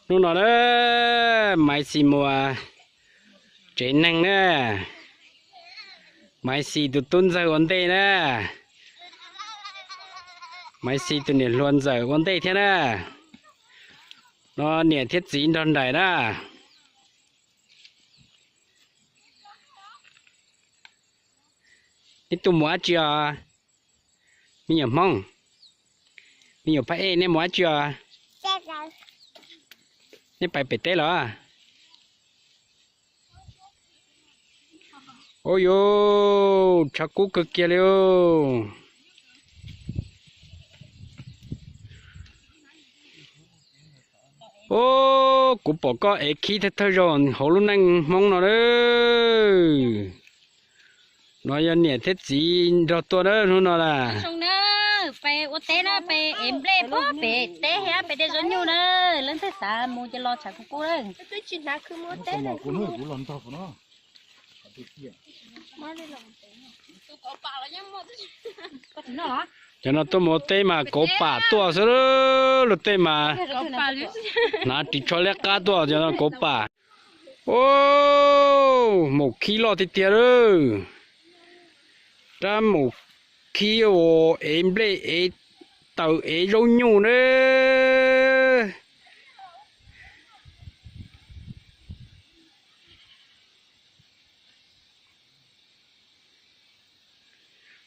Hnub no na, Maiv Xis Muas tsev neeg na, Maiv Xis tus tub ntxawg ua ntej na, Maiv Xis tus niam hluas ntxawm ua ntej thiab na. No niam thiab txiv nrog nraim na. Neb tuaj mus dab tsi os? Me nyuam Hmoob, me nyuam Phab Ej, neb mus dab tsi os? Neb pais pem teb los? Ub yuv, tshav kub kawg kiag li. Ub, kuv pom koj ev khib thawj thawj zaug hauv lub neej Hmoob no lawm. No yog niam thiab txiv nrog tuaj na hnub no las. Peb ua teb na, peb ev nplej puag pem teb thiab pem tej zaub nyuj na, leej twg xav mus ces los tshav kub kub lawm. Cov no tuaj mus ua teb mas kauv pam tuaj xwb, luag tej mas hnav ris tsho liab qab tuaj, cov no kauv pam. Ub, maum khib loj tiag tiag lawm. Rab maum khib uas ev nplej ev taws ev zaub nyuj na.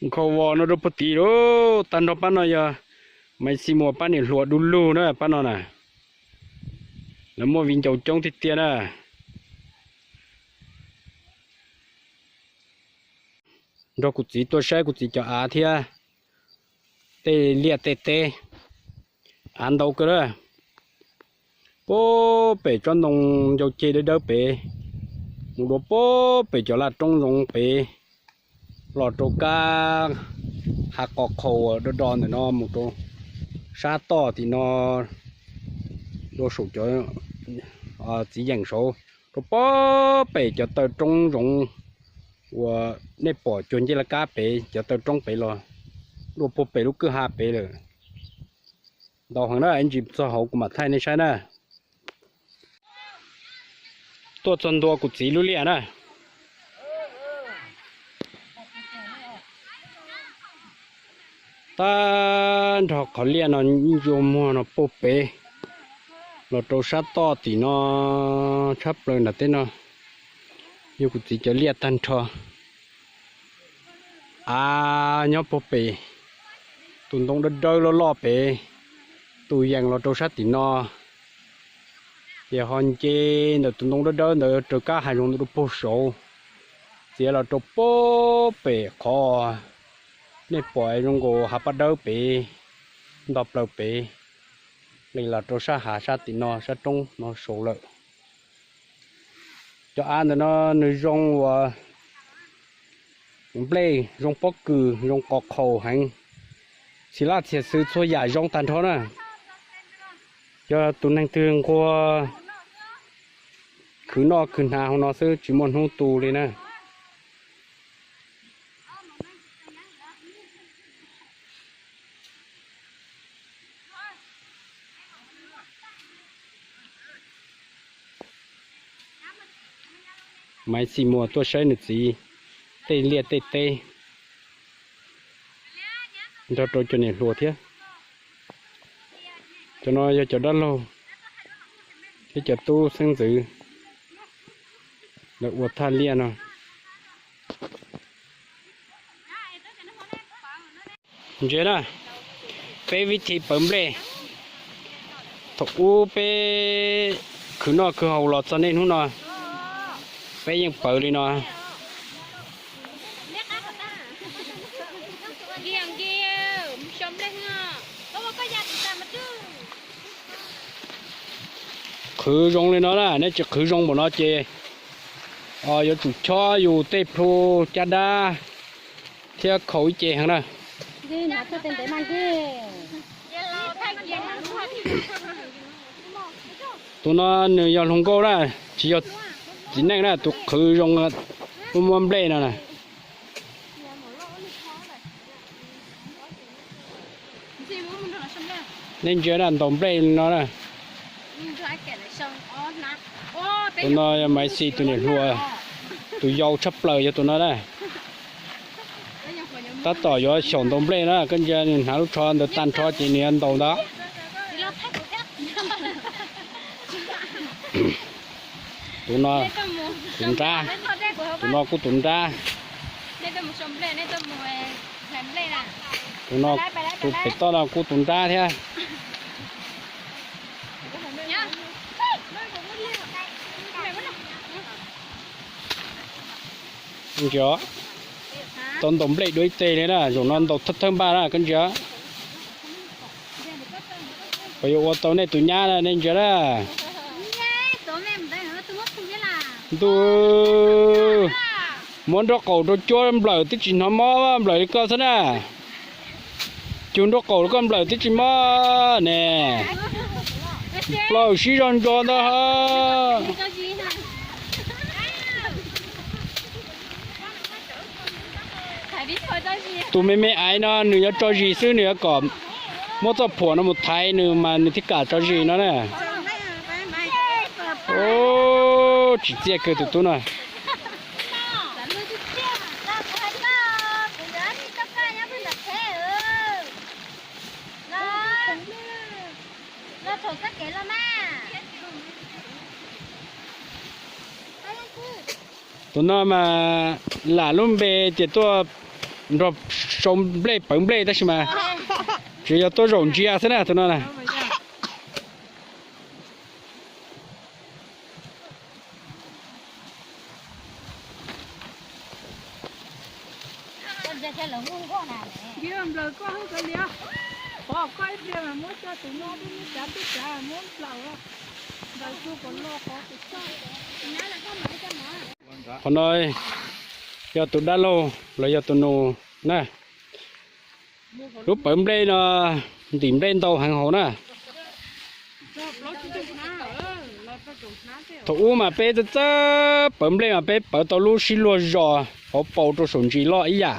Nkhaus vos no rau puag tid lauj. Tag nrho pab no yog Maiv Xis Muas pab niam hluas du lug na pab no na. Lawv muaj viv ncaus coob tiag tiag na. Nrog kuv txiv tuaj saib kuv txiv cov av thiab tej liaj tej teb, av ntau kawg na. Puag pem tsob ntoo ncau ceg dawb dawb pem, mus rau puag pem cov laj roob zoov pem, los rau kab hav qos qhaus do do ntawm no mus rau sab toj tim no, rau saum cov txiv yeem saud, rau puag pem cov taw roob zoov uas nej pom cuag ncej laj kab pem cov taw roob pem los, rau puag pem lub kwj ha pem lawm. Ntau heev na, ib ntsis txog hauv kuv mam thaij nej saib na. Tuaj txog ntua kuv txiv lub liaj na. Tag nrho qhov liaj no ncua muag no puag pem los rau sab toj tim no, tshab plaws nram teb no yog kuv txiv cov liaj tag nrho. Av nyob puag pem, tus ntoo dawb dawb loj loj pem, tus yees los rau sab tim no, ces ho nce ntawm tus ntoo dawb dawb ntawd raws kab hav zoov ntawd rau puag saud, txiav los rau puag pem qhov nej pom zoo nkaus hav paj dawb pem, nto plaws pem, nqis los rau sab hav sab tim no sab roob no saud lawm. Cov av ntawm no nws zoo uas nplej zoo pob kws zoo qos qhaus heev, txhia laj txhia xwm txhua yam zoo tag nrho na. Yog tus neeg twg nquag khwv noj khwv hnav hauv no xwb tsis muaj hnub tu li na. Maiv Xis Muas tuaj saib nws txiv tej liaj tej teb nrog rau cov niam hluas thiab. Cov no yog cov dab laug thiab cov tub xeeb ntxwv lawv ua thaj liaj no. Ntsia na, peb vib thi pawv nplej. Thaum ub peb khwv noj khwv haus los txog niaj hnub no, peb yeej pawv li no. Qhwv zoo li no na, nej tsis qhwv zoo npaum no ces yuav tsum chob yus tej plhu caj dab thiab khaus ib ce heev na. Tus no nws yog hluas nkauj na, tsis yog txiv neej na, tus qhwv zoo muaj muaj nplej no na. Nej ntsia na, ntaus nplej no na. Tus no yog Maiv Xis tus niam hluas, tus yau tshaj plaws yog tus no na. Tab tom yuav xyaum ntaus nplej na, koj ntsia nws hnav lub tsho ntawd tag nrho ces nws yuav ntaus ntawd. Tus no, tus nrab, tus no kuj tus nrab. Tus no, tus pem toj no kuj tus nrab thiab. Ntsia, tau ntaus nplej dua ib teg li na, zaum no ntaus thawj thawj npaj na, koj ntsia. Puas yuav ua tau nej tus nyab na, nej ntsia na. Ntuj, muab nraub qaum rau cuab nplawm twb tsis hnov mob nplawm li koj xwb na. Cug nraub qaum rau koj nplawm twb tsis mob ne. Plaub sib zog ntso ntag. Tus me me aiv no nws yuav tso zis xwb, nws yuav kom muab txoj phuam no mus thaiv nws mas nws thiaj kam tso zis no na. Tsis txiaj kawg tus tub no. Tus no mas lam lub npe tias tuaj nrog sau nplej pawv nplej tab sis mas tsuas yog tuaj zaum ntsia xwb na tus no na. Qhov no yog tus dab laug los yog tus nus na. Lub pawv nplej no ntim nplej ntau heev hauv na. Thaum ub mas peb txawj txawj pawv nplej mas peb pawv tau lub sib luag zos hauv paus rau saum ntsis loj ib yam.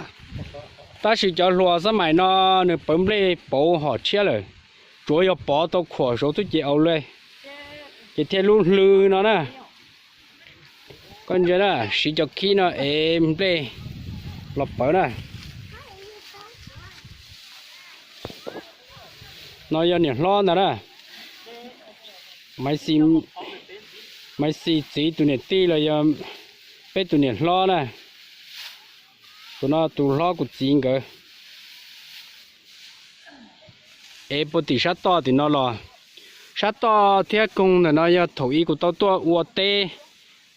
Tab sis cov hluas xab mais no nws pawv nplej pauv hom tshiab lawm, tsuav yog pov tau khuam saud xwb ces au le, ces thiaj lub hlw no na. Koj ntsia na, siv cov khib no ev nplej los pawv na. No yog niam hlob ntag na. Maiv Xis txiv tus niam tij los yog peb tus niam hlob na. Tus no tus hlob kuv txiv nkawd. Ev puag tim sab toj tim no los. Sab toj thiab koog ntawm no yog thaum ub kuv tau tuaj ua teb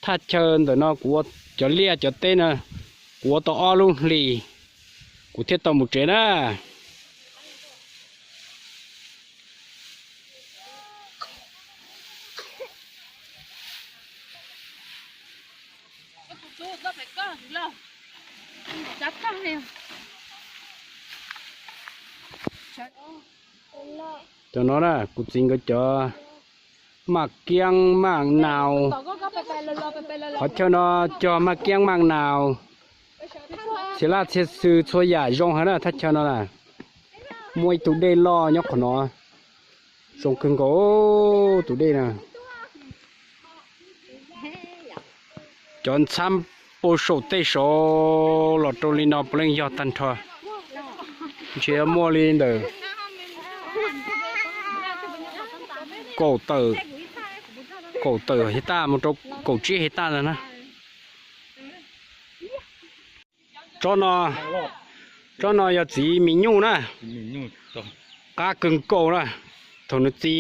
thaj chaw ntawm no, kuv ua cov liaj cov teb no, kuv ua tau ob lub hlis, kuv thiaj tau mus tsev na. Cov no na, kuv txiv nkawd cov maj kiab maj nau. Qhov chaw no cog maj kiab maj nau, txhia laj txhia xw txhua yam zoo heev na thaj chaw no na. Muaj ib tug dej loj nyob qhov no, zoo kawg nkaus tus dej na. Cov ntxhab puag saum tej saud los rau li no puav leej yog tag nrho. Ntshe muaj li ntawm kaum tawm, kaum tawm hais taj mus rau kaum tsib hais taj ntawd na. Tsob no, tsob no yog txiv me nyuj na, qab kawg nkaus na, thaum nws txi,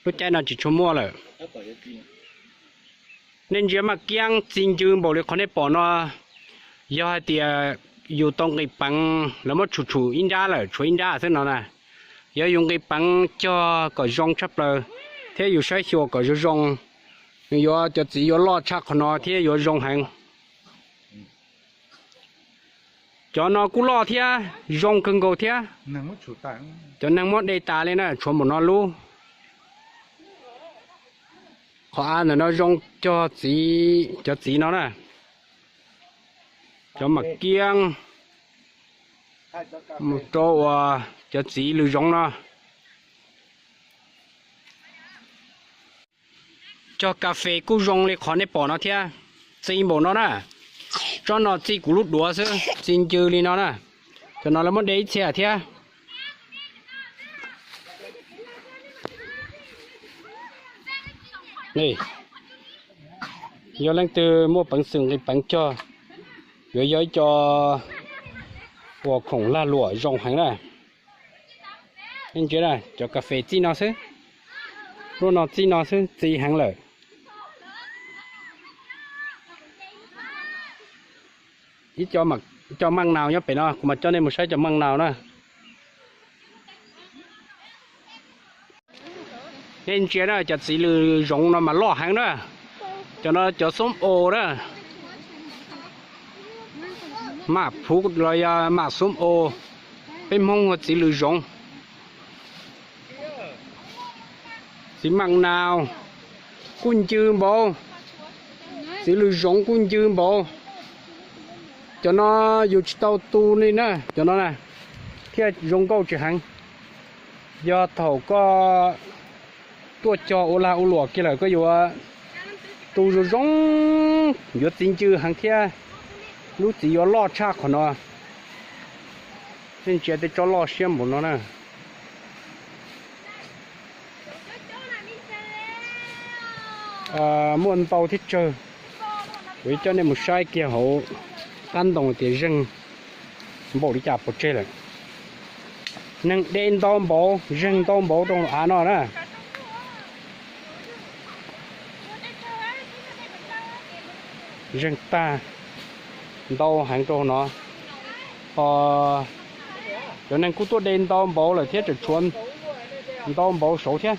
lub caij no tsis tshua muaj lawm. Nej ntsia maj kiab txi ncw npaum li qhov nej pom no, yog hais tias yus tau nqis peev, lawv muab tshum tshum ib nrab lawm, tshuav ib nrab xwb no na. Yog yus nqis peev cog kom zoo tshaj plaws thiab yus saib xyuas kom zoo zoo, nws yuav, cov txiv yuav loj tshaj qhov no thiab yuav zoo heev. Cov no kuj loj thiab zoo kawg nkaus thiab. Cov neeg muab de tas li na, tshuav npaum no lub. Qhov av ntawm no zoo cog txiv, cov txiv no na. Cov maj kiab mus rau uas cov txiv lws zoov no. Cog kas fes kuj zoo li qhov nej pom no thiab, txi npaum no na. Tsob no txi kuv lub duav xwb, txi ncw li no na. Cov no lawv muab de ib txhia thiab. Yog leej twg muaj peev xwm nqis peev cog, yuav yog ib co uas khoom lag luam zoo heev na. Ntsia, cov kas fes txij no xwb, lub no txij no xwb, txi heev lawm. Ib co maj nas nyob pem no, kuv mam coj nej mus saib cov maj nas na. Nej ntsia na, cov txiv lws zoov no mas loj heev na. Cov no cov xoob os na. Maj phuv los yog maj xoob os, peb Hmoob hu txiv lws zoov. Txiv maj nas kuj ncw npaum, txiv lws zoov kuj ncw npaum. Cov no yus tsis tau tu li na, cov no na, thiaj zoo nkauj tsis heev. Yog thaum koj tuaj cog ua lag ua luam kiag lawm koj yuav tu zoo zoo, yuav txiv ncw heev thiab lub txiv yuav loj tshaj qhov no. Nej ntsia tej tsob loj siab npaum no na. Muaj ntau thiab tsawg. Kuv coj nej mus saib kiag hauv qab ntoo tias zeeg npaum li cas pov tseg lawm. Neeg de ntau npaum, zeeg ntau npaum rau av no na. Zeeg tag ntau heev rau no. Cov neeg kuj tuaj de ntau npaum lawm thiab, tseem tshuav ntau npaum saud thiab.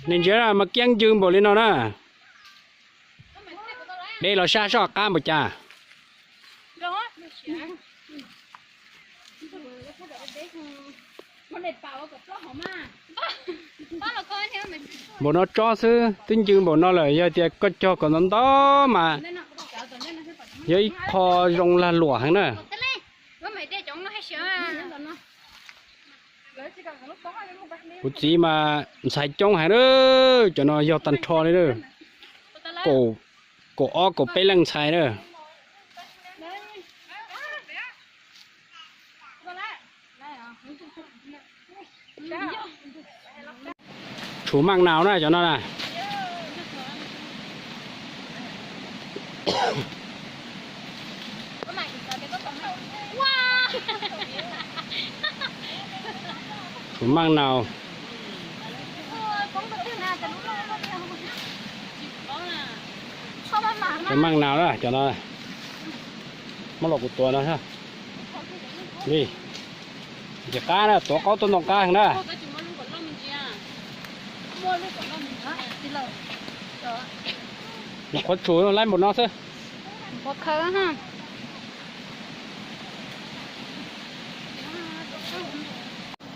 Nej ntsia mas kiab ncw npaum li no na. De los saj soj qab npaum cas. Npaum no tsob xwb twb ncw npaum no lawm, yog tias koj cog kom ntau ntau mas yog ib qho zoo lag luam heev na. Kuv txiv mas ntxhais coob heev, cov no yog tag nrho li, kaum ob kaum peb leej ntxhais na. Tshuav maj nas na cov no na. Tshuav maj nas. Tshuav maj nas na cov no. Muab los kuv tuav no. Li, ntxim qab na, tuav qaub tuaj ntoo qab heev na. Nyuam qhuav tshum laib npaum no xwb.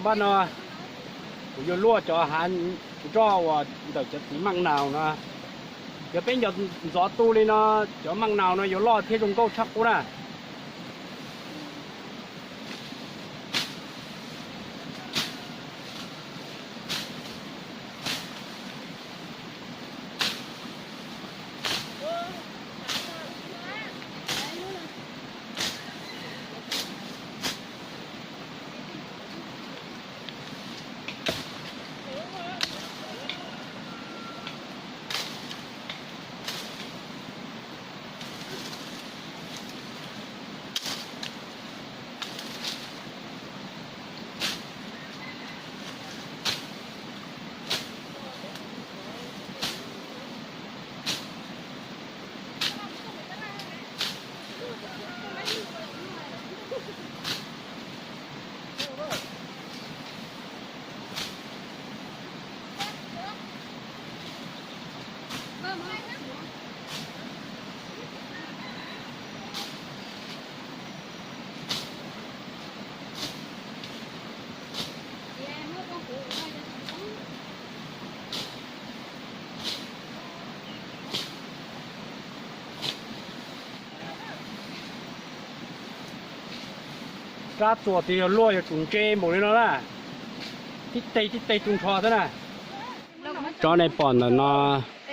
Npaj no kuv yuav luaj cov hav nroj uas ntawm cov txiv maj nas no. Yog peb ntxov tu li no, cov maj nas no yuav loj thiab zoo nkauj tshaj qub na. Rab txuas twb yog luaj, yog tsum ntse npaum li no na. Tib teg tib teg tu nrho xwb na. Tsob nej pom ntawm no,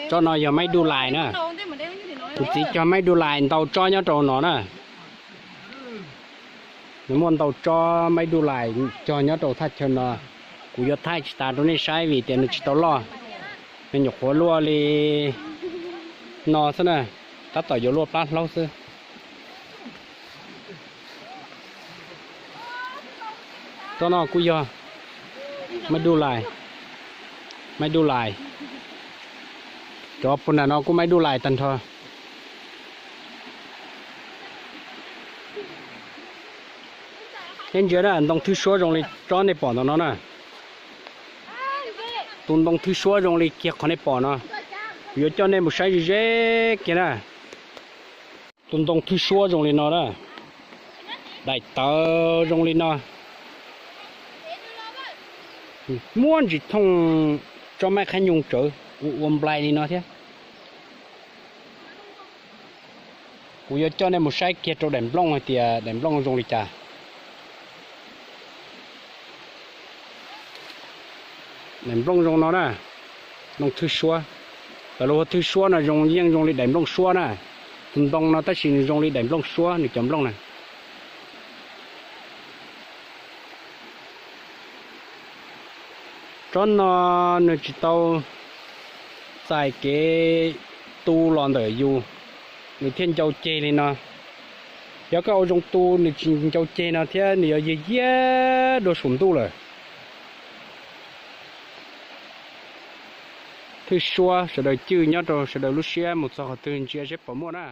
tsob no yog maib duj lais na. Kuv txiv cog maib duj lais ntau tsob nyob rau no na. Nws muaj ntau tsob maib duj lais cog nyob rau thaj chaw no. Kuv yuav thaij tsis tas rau nej saib vim tias nws tsis tau loj. Nws nyuam qhuav luaj li no xwb na, tab tom yuav luaj plab hlaub xwb. Tsob no kuj yog maib duj lais, maib duj lais. Cov puag nram no kuj maib duj lais tag nrho. Neb ntsia na, ntoo thwj suab zoo li tsob nej pom ntawm no na. Tus ntoo thwj suab zoo li kiag qhov nej pom no. Kuv yuav coj nej mus saib ze ze kiag na. Tus ntoo thwj suab zoo li no na. Daim tawv zoo li no. Muab ntsis thooj tsob maib qhaib nyoog tsawv ua ua nplai li no thiab. Kuv yuav coj nej mus saib kiag rau daim nplooj hais tias daim nplooj zoo li cas. Daim nplooj zoo no na, nplooj thwj suab. Lawv hu ua thwj suab no zoo yeej zoo li daim nplooj suab na. Tus ntoo no tab sis nws zoo li daim nplooj suab nws cov nplooj na. Tsob no nws tsis tau txais kev tu los ntawm yus, nws thiaj ncau ceg li no. Yog koj ua zoo tu nws tsis ncau ceg no thiab nws yuav yiag yiag dua saum ntuj lawm. Thwj suab sawv daws cwj nyob rau sawv daws lub siab mus txog qhov twg ntsia seb puas muaj na.